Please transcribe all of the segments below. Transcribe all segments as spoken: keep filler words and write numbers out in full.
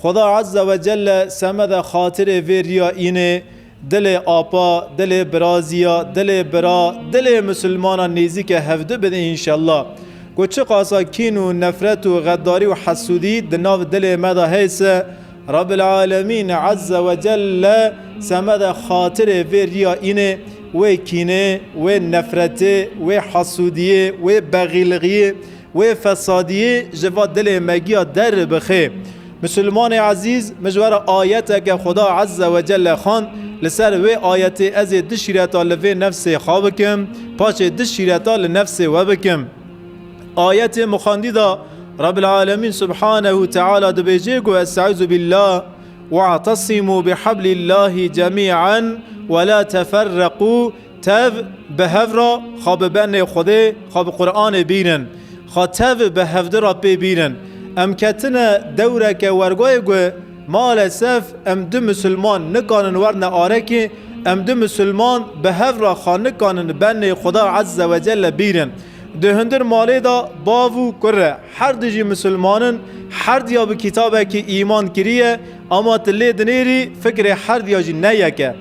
Xuda Azze ve Celle semede xatirê vê riya înê, dilê apa, dilê biraziya, dilê bira, dilê misilmana nêzîke hevdu bide înşellah. Ku çiqasa kîn û nefret û xedarî û hesûdî di nav dilê me de heyse, Rabbil Alemîn Azze ve Celle semede xatirê vê riya înê, wê kînê, wê nefretê, wê hesûdiyê, wê bexîlixiyê, wê fesadiyê ji va dilê me giya derbixe. Misilmanê ezîz, min ji we re ayeteke Xuda Azze ve Celle xwend, li ser wê ayetê ez ê du şîreta li vê nefsê xwe bikim, paşê du şîreta li nefsê we bikim. Ayetê min xwendî de Rabbil Alemîn Subhanehu Teala dibêje ku, Estaizu billah, "Wa'tasimu bihablillahi cemi'an ve la teferrequ." Tev bi hev re xwe bi benê Xwedê, xwe bi Qur'anê bîrin. Xwe tev bi hevdi re pê bîrin. Em ketine dewreke wergoyê ku maalesef em du misilman nikanin werne arekê, em du misilman bi hev re xwe nikanin benê Xuda Azze ve Celle bîrin. Di hundir malê de bav û kur e. Her du jî misilman in, her diya bi kitabekî îman kiriye, ama tu lê dinêrî fikrê her diya jî ne yek e.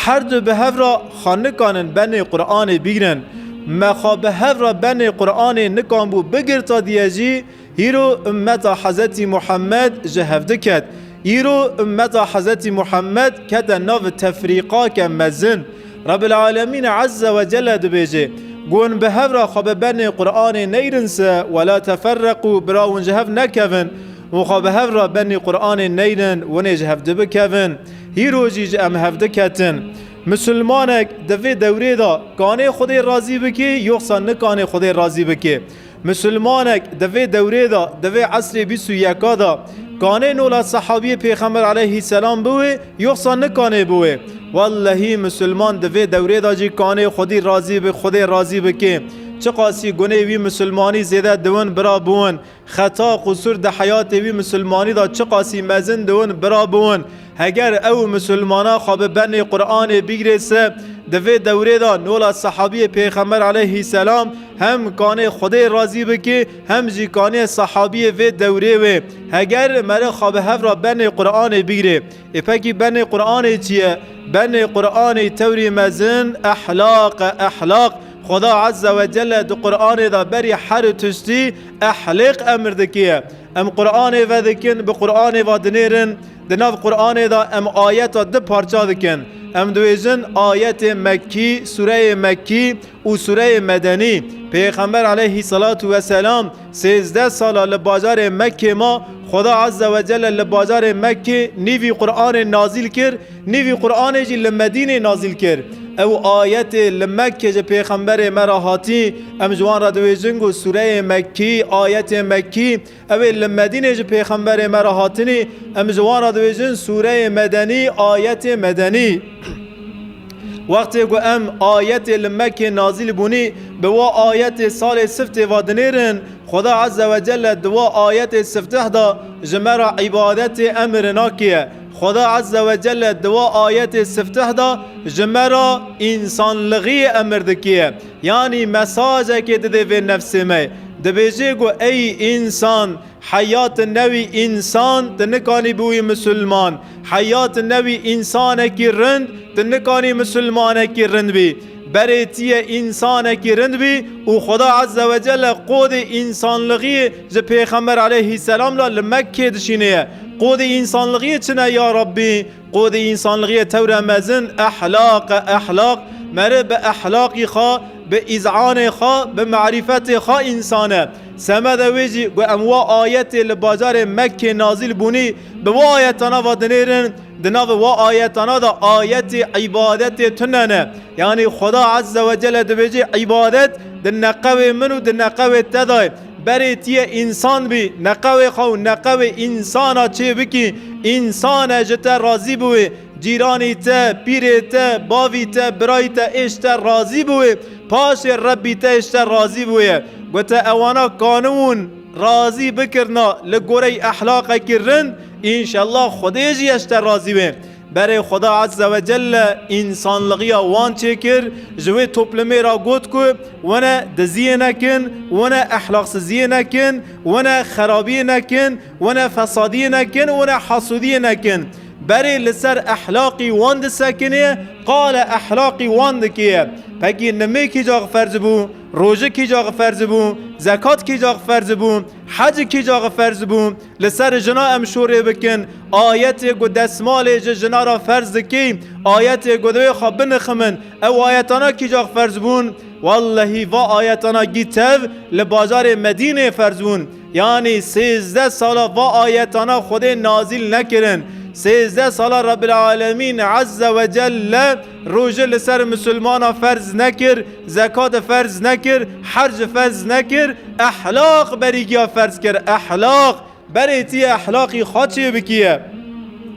Her du bi hev re xwe nikanin benê Qur'anê bîgrin. Me xwe bi hev re benê Qur'anê nikanbû bigirta diye jî, hîro ummeta Hezretî Muhammed ji hev diket. Îro ummeta Hezretî Muhammed kete nav tefrîqake mezin. Rebbil Alemîn Azze ve Celle dibêje, Gon bi hev re xwe bi benê Qur'anê neyrin se, "Ve la teferreqû", bira hûn ji hev nekevin, hûn xwe bi hev re benê Qur'anê neyrin, hûn ê ji hev dibikevin. Hîro jî ji em hev diketin. Misilmanek di vê dewrê de kanê Xwedê razî bikê, yoxsa nikanê Xwedê razî bikê? Misilmanek di vê dewrê de, di vê esrê bîst û yeka de, kanê nola sehabiyê Pêxember aleyhisselam biwê, yoxsa nikanê biwê? Wellehî misilman di vê dewrê de jî kanê Xwedî razî bi, Xwedê razî bikê. Çiqasî gunê wî misilmanî zêde diwin bira biwin. Xeta, qusur di heyatê wî misilmanî de çiqasî mezin diwin bira biwin. Heger ew misilmana xwe bi benê Qur'anê bigirê se, di vê dewrê de nola sehabiyê Pêxember aleyhisselam hem kanê Xwedê razî bikê, hem jî kanê sehabiyê vê dewrê wê. Heger mere xwe bi hev re benê Qur'anê bigirê. Ê pekî benê Qur'anê çi ye? Benê Qur'anê tewrî mezin ehlaq e, ehlaq. Xuda Azze ve Celle di Qur'anê de berî her tiştî ehlêq emir dikiye. Em Qur'anê vedikin, bi Qur'anê ve dinêrin. Di nav Qur'anê de em ayeta du parça dikin. Em dibêjin ayetê Mekkî, sureyê Mekkî û sureyê Medenî. Pêxember aleyhissalatu vesselam sêzdeh sala li bajarê Mekkê ma, Xuda Azze ve Celle li bajarê Mekkê nîvî Qur'anê nazîl kir, nîvî Qur'anê jî li Medînê nazîl kir. Ew ayetê li Mekkê ji Pêxemberê me re hatî, em ji wan re dibêjin ku sureyê Mekkî, ayetê Mekkî, ew ê li Medînê ji Pêxemberê me re hatinî, em ji wan re dibêjin sureyê Medenî, ayetê Medenî. Wextê ku em ayetê li Mekkê nazîl bûnî, bi wa ayetê salê siftê ve dinêrin, Xuda Azze ve Celle di wa ayetê sifteh de ji me re îbadetê emir nakiye. Xuda Azze ve Celle di wa ayetê sifteh de ji me re însanlixiyê emir dikiye. Yanî mesajekê didê vê nefsê me. Dibêje ku, ey însan, heyat newî însan, tu nikanî biwî misilman. Heyat newî însanekî rind, tu nikanî misilmanekî rind bî. Berê tî ye însanekî rind bî û Xuda Azze ve Celle qodê însanlixiyê ji Pêxember aleyhisselam re li Mekkê dişînê ye. Qodê însanlixiyê çi ne ya Rabbî? Qodê însanlixiyê tewre mezin ehlaq e, ehlaq. Meriv bi ehlaqî xwe, bi îzanê xwe, bi marîfetê xwe însan e. Semede wê jî ku em wa ayetê li bajarê Mekkê nazîl bûnî, bi wa ayetana ve dinêrin, di nav wa ayetana de ayetê îbadetê tune ne. Yanî Xuda Azze ve Celle dibêje, îbadet di neqewê min û di neqewê te de ye. Berê tî ye însan bî, neqewê xwe û neqewê însana çêbikî, însan e ji te razî biwê. Cîranî te, pîrê te, bavî te, birayî te ê ji te razî biwê, paşê Rebbî te ê ji te razî biwê. Gote, ewana kanûn razî bikirina li goreyî ehlaqekî rind, înşellah Xwedê jî ye ji te razî wê. Berê Xweda Azze ve Celle însanlixiya wan çêkir, ji wê toplumê re got ku wene diziyê nekin, wene ehlaqsiziyê nekin, wene xerabiyê nekin, wene fesadiyê nekin, wene hasûdiyê nekin. Berê li ser ehlaqî wan disekiniye, qale ehlaqî wan dikiye. Pekî nimê kî cax ferz bû, rojî kî cax ferz bû, zekat kî cax ferz bû, hec kî cax ferz bû? Li ser jina em şûrê bikin. Ayetê ku desmalê ji jina re ferz dikî, ayetê ku divê xwe biniximin, ew ayetana kî cax ferz bûn? Wallehî va ayetana gî tev li bajarê Medînê ferz bûn. Yanî sêzdeh sala va ayetana Xwedê nazîl nekirin. Sêzdeh sala Rebbil Alemîn Azze ve Celle rojî li ser misilmana ferz nekir, zekat ferz nekir, herc ferz nekir, ehlaq berî giya ferz kir. Ehlaq, berê tî ehlaqî xwe çê bikiye.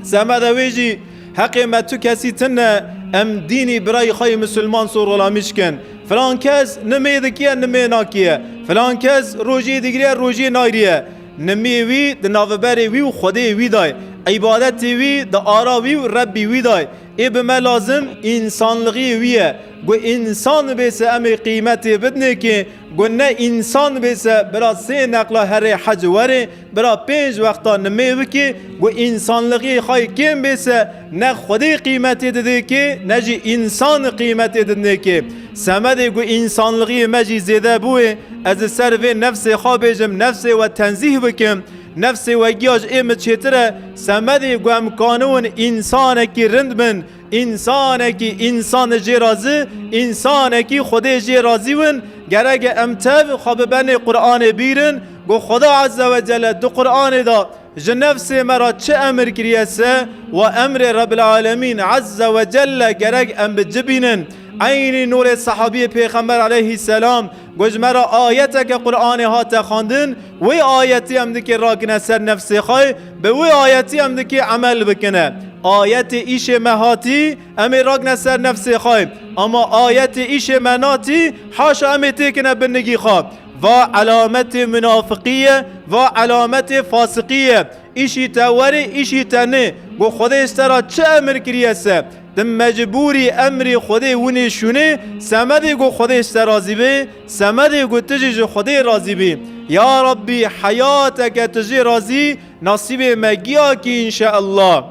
Semeda wê jî heqê me tu kesî tune, em dînî birayî xwe yê misilman sor xulamîş kin. Filan kes nimê dikiye, nimê nakiye. Filan kes rojî digiriye, rojî nagiriye. Nimê wî di navberê wî û Xwedê wî de ye. Îbadetê wî di ara wî û Rebbî wî de ye. Ê bi me lazim însanlixiyê wî ye. Ku însan bê se em ê qîmetê bidinê kê, ku ne însan bê se bira sê neqla herê hec werê, bira pênc wexta nimê bikê, ku însanlixiyê xwe yê kêm bê se, ne Xwedê qîmetê didê kê, ne jî însan qîmetê didinê kê. Semedê ku însanlixiyê me jî zêde bûyê, ez li ser vê nefsê xwe bêjim, nefsê we tenzîh bikim, nefsê we giya ji ê min çêtir e. Semedê ku em kaniwin însanekî rind bin, însanekî însan jê razî, însanekî Xwedê jê razî win, gerek e em tev xwe bi benê Qur'anê bîrin, ku Xweda Azze ve Celle di Qur'anê de ji nefsê me re çi emir kiriye se, wa emrê Rebbil Alemîn Azze ve Celle gerek em bi ci bînin. Eynî nûrê sehabiyê Pêxember aleyhisselam, ku ji me re ayeteke Qur'anê hate xwendin, wê ayetî em dikê rakine ser nefsê xwe, bi wê ayetî em dikê emel bikine. Ayetê îşê me hatî, em ê rakine ser nefsê xwe. Ama ayetê îşê me natî, haşa em ê têkine bin nigî xwe. Va elametê munafiqî ye, va elametê fasiqî ye. Îşî te werê, îşî te nê. Ku Xwedê ji te re çi emir kiriye se, tu mecbûrî emrê Xwedê winê şûnê, semedê ku Xwedê ji te razî bê, semedê ku tu jî ji Xwedê razî bî. Ya Rabbî, heyateke tu jê razî, nasîbê me giya kî înşeallah.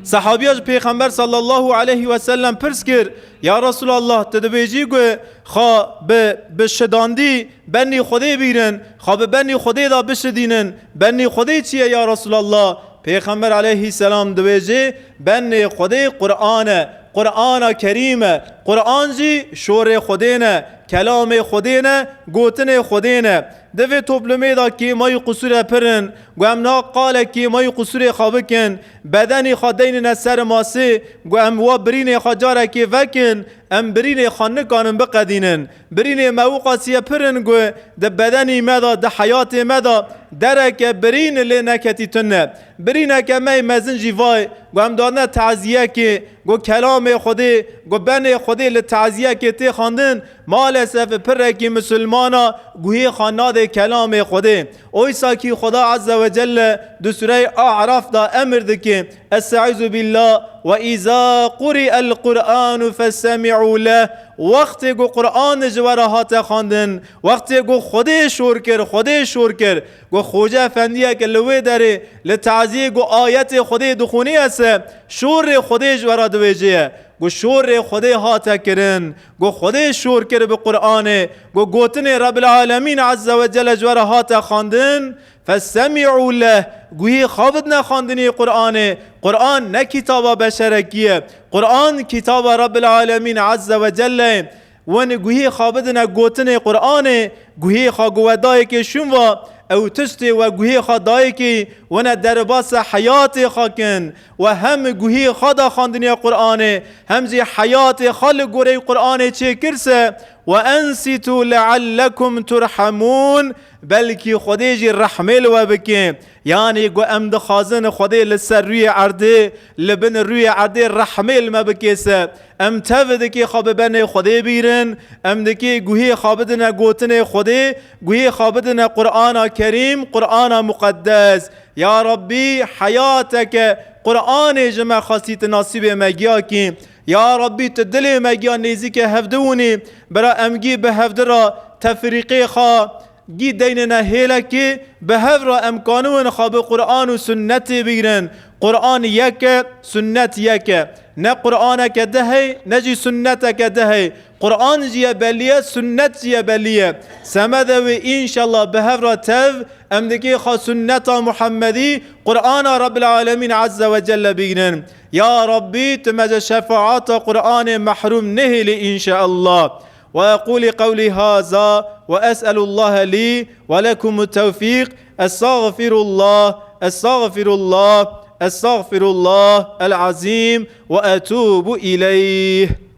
Sehabiya ji Pêxember sallallahu aleyhi ve sellem pirs kir, Ya Resulallah, tu dibêjî ku xwe bi, bi şidandî benî Xwedê bîrin, xwe bi benî Xwedê de bişidînin. Benî Xwedê çi ye ya Resulallah? Pêxember aleyhisselam dibêjê, benê Xwedê Qur'an e. Qur'ana Kerîm e. Qur'an jî şorê Xwedê ne, kelamê Xwedê ne, gotinê Xwedê ne. Di vê toplumê de kêmayî qusûre pir in. Ku em niha qale kêmayî qusûrê xwe bikin, bedenê xwe deynine ser masê, ku em wa birînê xwe carekê vekin, em birînê xwe nikanin biqedînin. Birînê me wiqasiye pir in ku di bedenî me de, di heyatê me de dereke birîn lê neketî tune. Birîneke me yê mezin jî vay, ku em dadine taziyekê, ku kelamê Xwedê, ku benê Xwedê li taziyekê tê xwendin, maalesef pirekî misilmana guhê xwe nadê kelamê Xwedê. Oysa kî Xweda Azze ve Celle di Sûreyê A'raf de emir dike, Estaizu billah, "Ve izâ quri'el Qur'anu festemi'û leh." Wextê ku Qur'an ji we re hate xwendin, wextê ku Xwedê şor kir, Xwedê şor kir, ku Xoce Efendiyeke li wê derê li taziyê ku ayetê Xwedê dixwîniye se, şorê Xwedê ji we re dibêje ye. Ku şorê Xwedê hate kirin, ku Xwedê şor kir bi Qur'anê, ku gotinê Rebbil Alemîn Azze ve Celle ji we re hate xwendin, "Festemi'û leh", guhê xwe bidine xwendinê Qur'anê. Qur'an ne kitaba beşerekî ye. Qur'an kitaba Rebbil Alemîn Azze ve Celle ye. Win guhê xwe bidine gotinê Qur'anê, guhê xwe ku we dayikê şûn va, ew tiştê we guhê xwe dayikê, wine derbasa heyatê xwe kin, we hem guhê xwe da xwendiniya Qur'anê, hem jî heyatê xwe li goreyê Qur'anê çêkir se, وأنصتوا لعلكم ترحمون. Belkî Xwedê jî rehmê li we bike. Yanî ku em dixwazin Xwedê li ser rûyê erdê, li bin rûyê erdê rehmê li me bike se. Em tev dikê xwe bi benê Xwedê bîrin, em dikê guhê xwe bidine gotinê Xwedê, guhê xwe bidine Qur'ana Kerîm, Qur'ana Muqeddes. Ya Rabbî, heyateke Qur'anê ji me xwestî tu nasîbê me giya kî. Ya Rabbî, tu dilê me giya nêzîkê hevdi wûnî. Bira em gî bi hevdi ra tefrîqê xwe gî deynine hêlekê, bi hev ra em kanûn xwe bi Qur'an û sunnetê bîrin. Qur'an yek e, sunnet yek e. Ne Qur'aneke di hey, ne jî sunneteke di hey. Qur'an jî ye belî ye, sunnet jî ye belî ye. Semede wê înşallah bi hev ra tev em dikê xwe sunneta Muhemmedî, Qur'ana Rabbil Alemîn Azze ve Celle bîgrin. Ya Rabbî, tu me ji şefaata Qur'anê mehrûm nehêlî înşallah. وأقول قولي هذا وأسأل الله لي ولكم التوفيق. أستغفر الله، أستغفر الله، أستغفر الله العظيم وأتوب إليه.